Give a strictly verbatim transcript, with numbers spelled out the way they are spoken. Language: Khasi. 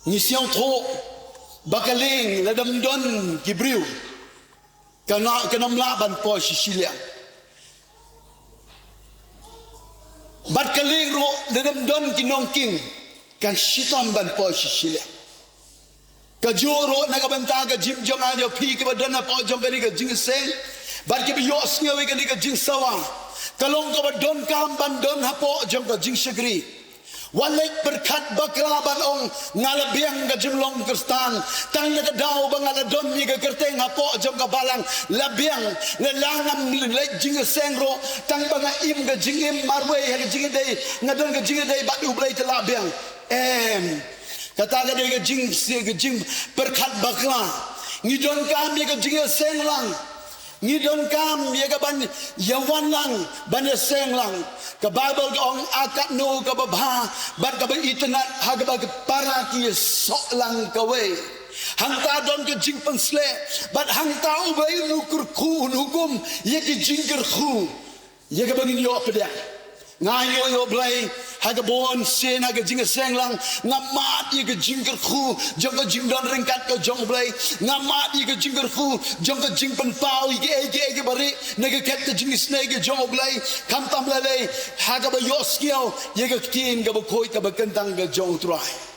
Ngi sngewthuh ba ka lieng lada ym don ki briew, kan ym lah ban poi sha shiliang. Bad ka lieng ruh lada ym don ki nongkieng, kan shitom ban poi sha shiliang. Kajuh ruh na ka bynta ka jingim jong nga jong phi kaba don hapoh jong kane ka jingïaseng bad kaba ïohsngew ïa kane ka jingsawa, ka long kaba donkam ban don hapoh jong ka jingshakri. Wat leit pyrkhat bakla ban ong, nga la biang ka jinglong Khristan, tang na ka daw ba nga la don ïa ka kyrteng hapoh jong ka balang. La biang, la lah ngam leit jingïaseng ruh, tang ba nga im ka jingim marwei ha ka jingïadei, nga don ka jingïadei bad U Blei te la biang. Em. Kata ka dei ka jing, ka jingpyrkhat bakla. Ngi donkam ïa ka jingïaseng lang. Ngi donkam ïa ka ban ïawan lang, ban ïaseng lang. Ka Baibl ka ong, a katno kaba bha bad kaba itynnat ha kaba ki para ki ïasoh lang kawei. Hangta don ka jingpynshlur bad hangta U Blei un kyrkhu, un hukum ïa ki jingkyrkhu. Ïa kaba ngin ïoh pdiang. Nga ïoh ïa U Blei ha ka bun sien ha ka jingïaseng lang. Nga mad ïa ka jingkyrkhu jong ka jingdon ryngkat ka jong U Blei. Nga mad ïa ka jingkyrkhu jong ka jingpynpaw ïa kiei kiei kiba rieh na ka khet ka jingisynei ka jong U Blei. Khamtam lei lei ha kaba ïohsngew ïa ka ktien kaba khuid kaba kyntang ka jong U Trai.